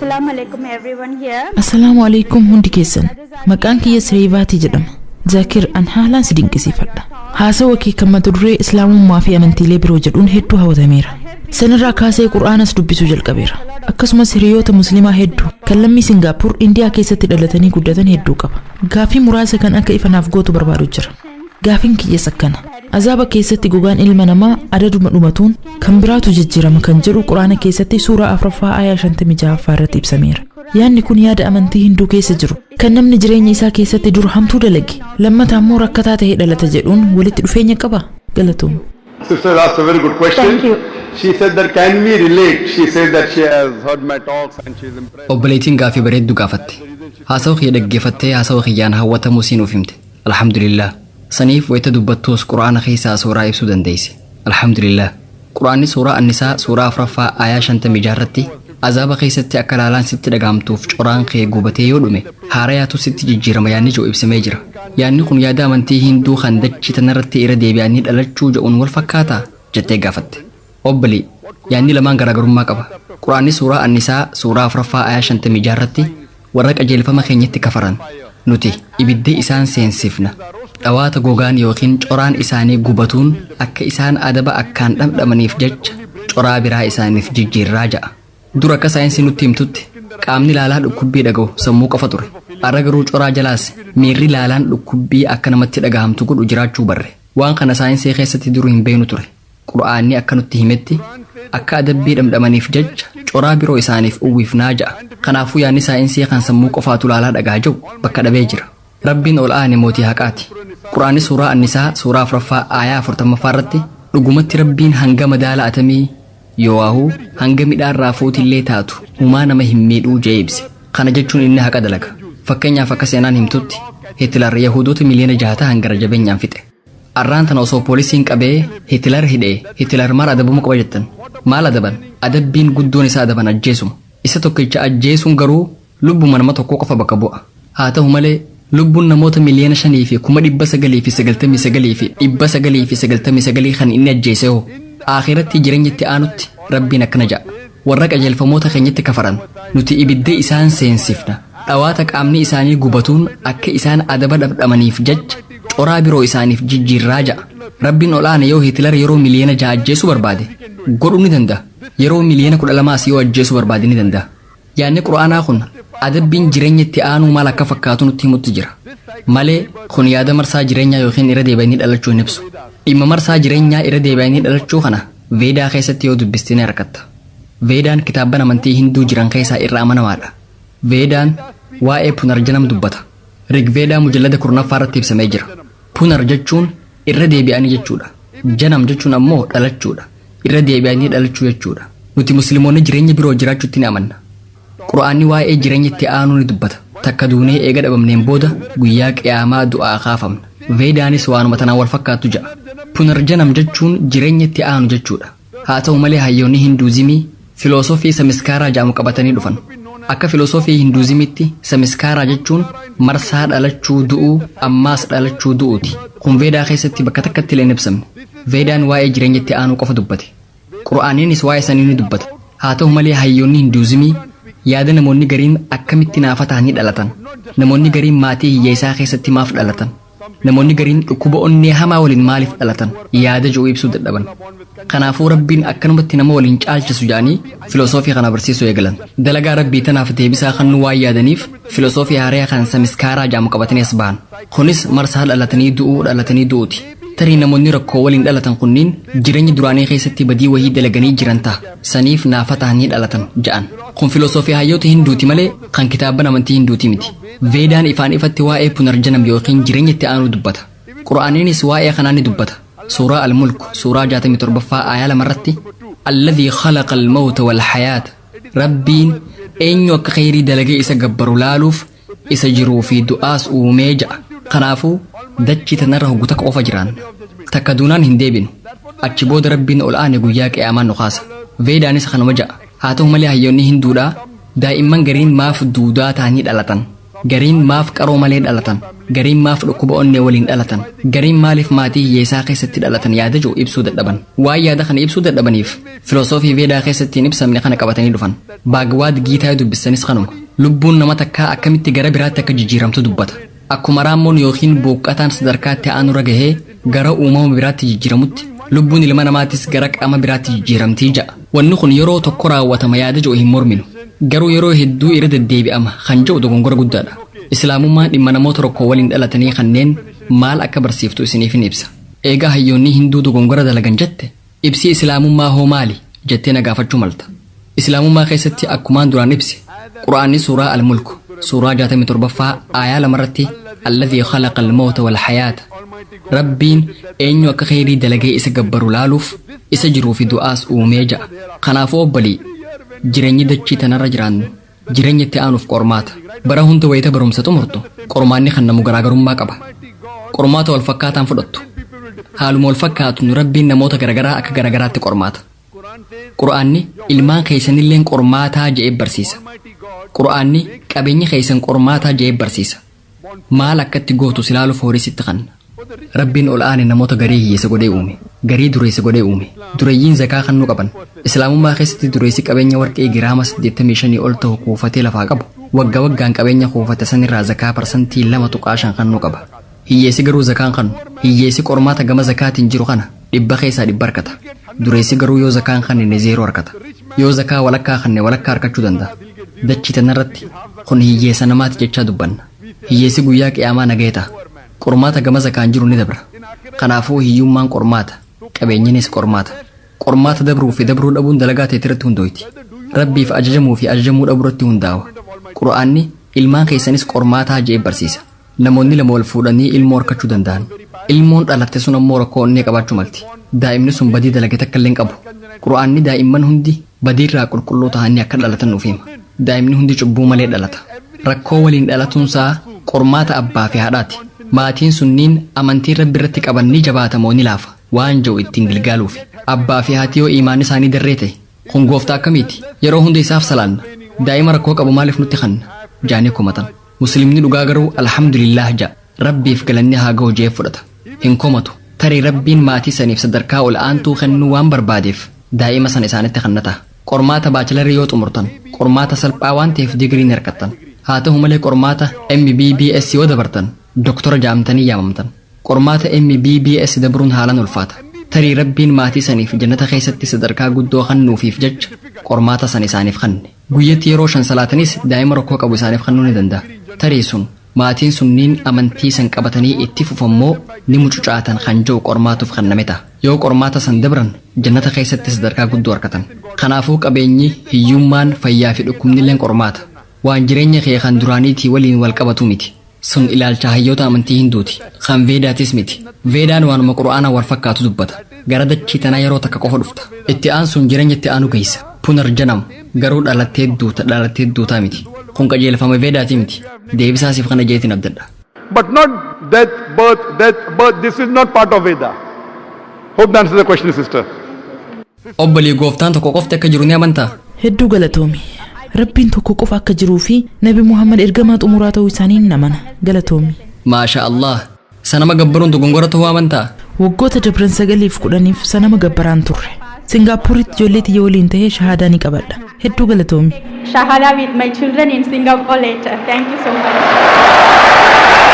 Assalamu alaikum everyone here. Assalaamu alaikum hundi keessan. Maqaan kiyya Sireevaatii jedhama. Zaakir an haalaan si dinqisiifadha. Haasawa kee kan mata duree Islaamummaa fi amantiilee biroo jedhuun hedduu hawwatameera. Sanirraa kaasee Qur'aanas dubbisuu jalqabeera. Akkasumas hiriyoota Musliimaa hedduu kan lammii Singaapur Indiyaa keessatti dhalatanii guddatan hedduu qaba. Gaaffii muraasa kan akka ifanaaf gootu barbaadu jira. Gaafiin kiyyas akkana. Azaaba keessatti gogaan ilma namaa adaduma dhumatuun kan biraatu jijjiirama kan jedhu Quraana keessatti suuraa 4ffaa aayaa 56ffaa irratti ibsameera. Yaadni kun yaada amantii Hinduu keessa jiru kan namni jireenya isaa keessatti dur hamtuu dalage lammata ammoo rakkataa ta'ee dhalata jedhuun walitti dhufeenya qaba. Galatooma. Sister asked a very good question. Thank you. She said that can we relate? She said that she has heard my talks and she is impressed. Obboleettiin gaafii bareedduu gaafatte. Haasawa kiyya dhaggeeffattee haasawa kiyyaan hawwatamuu siin nuuf himte. Alhamdulillah. Saniif wayita dubbattuus Quraana keessaa suuraa ibsuu dandeesse. Alhamdulillah. Quraanni suuraa Annisaa suuraa 4ffaa aayaa 56 irratti azaaba keessatti akka laalaan sitti dhagahamtuuf coraan kee gubatee yoo dhume haarayaatu sitti jijjiirama yaadni jedhu ibsamee jira. Yaadni kun yaada amantii Hinduu kan dachii tanarratti irra deebi'anii dhalachuu jedhuun wal fakkaataa jettee gaafatte. Obbolii, yaadni lamaan garaagarummaa qaba. Quraanni suuraa Annisaa suuraa 4ffaa aayaa 56 irratti warra qajeelfama keenyatti kafaran nuti ibidda isaan seensifna. Dhawaata gogaan yookiin coraan isaanii gubatuun akka isaan adaba akkaan dhamdhamaniif jecha coraa biraa isaaniif jijjiirraa ja'a. Dur akka saayinsii nutti himtutti qaamni laalaa dhukkubbii dhaga'u sammuu qofa ture. Har'a garuu coraa jalaas miirri laalaan dhukkubbii akka namatti dhagahamtu godhu jiraachuu barre. Waan kana saayinsii keessatti duruu hin beeknu ture. Qura'aanni akka nutti himetti akka adabbii dhamdhamaniif jecha coraa biroo isaaniif uwwifnaa ja'a. Kanaafuu yaadni saayinsii kan sammuu qofaatu laalaa dhagaa jiru bakka dhabee jira. Rabbiin ol aane mootii haqaati. Quraanni suuraa Annisaa suuraa 4ffaa aayaa 40ffaa irratti dhugumatti Rabbiin hanga madaala atamii yoo'aahuu hanga midhaan raafuutillee taatu humaa nama hin miidhuu jee ibse. Kana jechuun inni haqa dalaga. Fakkeenyaaf akka seenaan himtutti Hitler Yahudoota miliyoona 6 ta'an gara jabeenyaan fixe. Arraan tana osoo poolisiin qabee Hitler hidhee Hitler maal adabamuu qaba jettan? Maal adaban? Adabbiin guddoon isaa adaban ajjeesuma. Isa tokkicha ajjeesuun garuu lubbuma nama tokkoo qofa bakka bu'a. Haa ta'u malee lubbuun namoota miliyoona 5 fi 999 fi 999 kan inni ajjeese hoo? Akhiratti jireenya itti aanutti Rabbiin akkana ja'a. Warra qajeelfamoota keenyatti kafaran nuti ibidda isaan seensifna. Dhawaata qaamni isaanii gubatuun akka isaan adaba dhabdhamaniif jecha coraa biroo isaaniif jijjiirraa ja'a. Rabbiin ol aane yoo Hitler yeroo miliyoona 6 ajjeesuu barbaade godhuu ni danda'a. Yeroo miliyoona 12s yoo ajjeesuu barbaade ni danda'a. Yaadni Qur'aanaa kun adabbiin jireenya itti aanuu maal akka fakkaatu nutti himutti jira. Malee kun yaada marsaa jireenyaa yookiin irra deebi'anii dhalachuu hin ibsu. Dhimma marsaa jireenyaa irra deebi'anii dhalachuu kana Veedaa keessatti yoo dubbiste ni argatta. Veedaan kitaabban amantii Hinduu jiran keessaa irra amanamaadha. Veedaan waa'ee Punarjanam dubbata. Rigveedaa mujallada 10ffaa irratti ibsamee jira. Punar jechuun irra deebi'anii jechuudha. Janam jechuun ammoo dhalachuudha. Irra deebi'anii dhalachuu jechuudha. Nuti Musliimoonni jireenya biroo jiraachuutti ni amanna. Qur'aanni waa'ee jireenya itti aanuu ni dubbata. Takka duunee eega dhabamneen booda guyyaa qiyaamaa du'aa kaafamna. Veedaanis waanuma tanaan wal fakkaattu ja'a. Punarjanam jechuun jireenya itti aanu jechuudha. Haa ta'u malee hayyoonni Hinduuzimii filoosofii samiskaaraa jedhamu qabatanii dhufan. Akka filoosofii Hinduuzimitti samiskaaraa jechuun marsaa dhalachuu du'uu ammaas dhalachuu du'uuti. Kun Veedaa keessatti bakka takkatti illee hin ibsamne. Veedaan waa'ee jireenya itti aanuu qofa dubbate. Qur'aaniinis waa'ee sanii ni dubbata. Haa ta'u malee hayyoonni Hinduuzimii yaada namoonni gariin akkamitti naafa ta'anii dhalatan, namoonni gariin maatii hiyyeessaa keessatti maaf dhalatan, namoonni gariin dhukkuba onnee hamaa waliin maaliif dhalatan yaada ji'u ibsuu dadhaban. Kanaafuu Rabbiin akkanumatti nama waliin caalchisu jedhanii filosoofii kana barsiisuu eegalan. Dalagaa Rabbii tanaaf deebisaa kennuu waan yaadaniif filosoofii haaraa kan samiskaaraa jedhamu qabatanii as bahan. Kunis marsaa dhalatanii du'uu dhalatanii du'uuti. Tarii namoonni rakkoo waliin dhalatan kunniin jireenya duraanii keessatti badii wahii dalaganii jiran ta'a. Saniif naafa ta'anii dhalatan ja'an. Kun filosoofii hayyoota Hinduuti malee kan kitaabban amantii Hinduuti miti. Veedaan ifaan ifatti waa'ee Punarjanam yookiin jireenya itti aanuu dubbata. Qur'aaniinis waa'ee kanaa ni dubbata. Suuraa Al-Mulk suuraa 67ffaa aayaa 2 irratti Alladhii khalaqa al-mawta wal-hayaata Rabbiin eenyu akka kheyrii dalagee isa gabbaru laaluuf isa jiruu fi du'aas uumee ja'a. Kanaafuu dachii tanarra hoggu takka qofa jiraanna. Takka duunaan hin deebinu. Achi booda Rabbiin ol aane guyyaa qiyaamaa nu kaasa. Veedaanis kanuma ja'a. Haa ta'u malee hayyoonni Hinduudhaa daa'imman gariin maaf duudaa ta'anii dhalatan? Gariin maaf qaroo malee dhalatan, gariin maaf dhukkuba onnee waliin dhalatan, gariin maaliif maatii hiyyeessaa keessatti dhalatan yaada jiru ibsuu dadhaban. Waan yaada kana ibsuu dadhabaniif filosoofii Veedaa keessatti hin ibsamne kana qabatanii dhufan. Baagwaad Giitaa dubbisanis kanuma. Lubbuun nama takkaa akkamitti gara biraatti akka jijjiiramtu dubbata. Akkuma raammoon yookiin booqqataan sadarkaatti aanurra gahee gara uumama biraatti jijjiiramutti, lubbuun ilma namaatis gara qaama biraatti jijjiiramtii ja'a. Wanni kun yeroo tokko raawwatama yaada jiru hin morminu. Garuu yeroo hedduu irra deddeebi'ama kan jedhu dogongora guddaadha. Islaamummaan dhimma namoota rakkoo waliin dhalatanii kanneen maal akka barsiiftu isiniif hin ibsa. Eegaa hayyoonni Hinduu dogongora dalagan jette, ibsi Islaamummaa hoo maali jettee na gaafachuu malta. Islaamummaa keessatti akkumaan duraan ibse, Quraanni suuraa Al-Mulk suuraa 67ffaa aayaa 2rratti "الذي خلق الموت والحياة", Rabbiin eenyu akka kheyrii dalagee isa gabbaru laaluuf isa jiruu fi du'aas uumee ja'a. Kanaafuu obbolii, jireenyi dachii tanarra jiraannu jireenya itti aanuuf qormaata. Bara hunda wayita barumsa xumurtu qormaanni kan namu garaagarummaa qaba. Qormaata wal fakkaataan fudhattu. Haaluma wal fakkaatuun Rabbiin namoota garagaraa akka garagaraatti qormaata. Qura'aanni ilmaan keessanilleen qormaataa je'ee barsiisa. Qura'aanni qabeenya keessan qormaataa je'ee barsiisa. Maal akkatti gootu silaaluuf horii sitti kanna. Rabbiin ol aane namoota garii hiyyeessa godhee uume, garii dureessa godhee uume. Dureeyyiin zakaa kennuu qaban. Islaamummaa keessatti dureessi qabeenya warqee giraama 85 ol ta'u kuufatee lafaa qabu waggaa waggaan qabeenya kuufate sanirraa zakaa 2.5% kennuu qaba. Hiyyeessi garuu zakaan kannu. Hiyyeessi qormaata gama zakaatiin jiru kana 100% harkata. Dureessi garuu yoo zakaan kennine 0 harkata. Yoo zakaa walakkaa kenne walakkaa harkachuu danda'a. Dachii tanarratti kun hiyyeessa namaati jechaa dubbanna. Hiyyeessi guyyaa qiyaamaa nagaya ta'a. Qormaata gama zakaan jiru ni dabra. Kanaafuu hiyyummaan qormaata, qabeenyinis qormaata. Qormaata dabruu fi dabruu dhabuun dalagaa ta'e irratti hundooyti. Rabbiif ajajamuu fi ajajamuu dhabuu irratti hundaa'a. Qura'aanni ilmaan keessanis qormaataa je'ee barsiisa. Namoonni lama wal fuudhanii ilmoo harkachuu danda'an. Ilmoon dhalatte sun ammoo rakkoo onnee qabaachuu malti. Daa'imni sun badii dalage takka illee hin qabu. Qura'aanni daa'imman hundi badiirraa qulqulluu ta'anii akka dhalatan nuuf hima. Daa'imni hundi cubbuu malee dhalata. Rakkoo waliin dhalatuunsaa qormaata abbaa fi haadhaati. Maatiin sunniin amantii Rabbi irratti qaban ni jabaata moo ni laafa waan jiru ittiin gilgaaluufi. Abbaa fi haati yoo imaanni isaanii darree ta'e, kun gooftaa akkamiiti? Yeroo hunda isaaf salaanna. Daa'ima rakkoo qabu maaliif nutti kanna? Jaanii komatan. Muslimni dhugaa garuu alhamdulillah ja'a. Rabbiif galanni haa ga'u jee fudhata. Hin komatu. Tarii Rabbiin maatii saniif sadarkaa ol aantuu kennuu waan barbaadeef daa'ima sana isaanitti kennata. Qormaata bachelor yoo xumurtan qormaata salphaa waan ta'eef digirii ni harkattan. Haa ta'u malee qormaata MBBS yoo dabartan doktora jaamtanii yaamamtan. Qormaata MBBS dabruun haalaan ulfaata. Tarii Rabbiin maatii saniif jannata keessatti sadarkaa guddoo kennuufiif jecha qormaata sana isaaniif kenne. Guyyatti yeroo shan salaatanis daa'ima rakkoo qabu isaaniif kennuu ni danda'a. Tarii sun maatiin sunniin amantii san qabatanii itti fufammoo ni mucucaatan kan jiru qormaatuuf kenname ta'a. Yoo qormaata san dabran jannata keessatti sadarkaa guddoo argatan. Kanaafuu qabeenyi, hiyyummaan, fayyaa fi dhukkubnilleen qormaata. Waan jireenya kee kan duraaniitii waliin wal qabatu miti. Sun ilaalcha hayyoota amantii Hinduuti. Kan Veedaatis miti. Veedaan waanuma Qura'aana wal fakkaatu dubbata. Gara dachii tanaa yeroo takka qofa dhufta. Itti aansuun jireenya itti aanu geessa. Punarjanam garuu dhalattee duuta, dhalattee duutaa miti. Kun qajeelfama Veedaatii miti. Deebisaasiif kana jeetiin abdadha. But not death, birth, death, birth. This is not part of Veda. Hope that answers the question, sister. Obbolii, gooftaan tokko qofti akka jiru ni amantaa? Hedduu galatoomi. Rabbiin tokko qofa akka jiruu fi Nabi Muhammad ergamaa xumuraa ta'uu isaanii ni amana. Galatoomi. Maasha Allah. Sanama gabbaruun dogongora ta'uu amantaa? Waggoota dabran 9 fi 10f sanama gabbaraan turre. Singaappooritti ijoollee tiyya waliin ta'ee shahaadaa ni qabadha. Hedduu galatoomi. Shahada with my children in Singapore later. Thank you so much.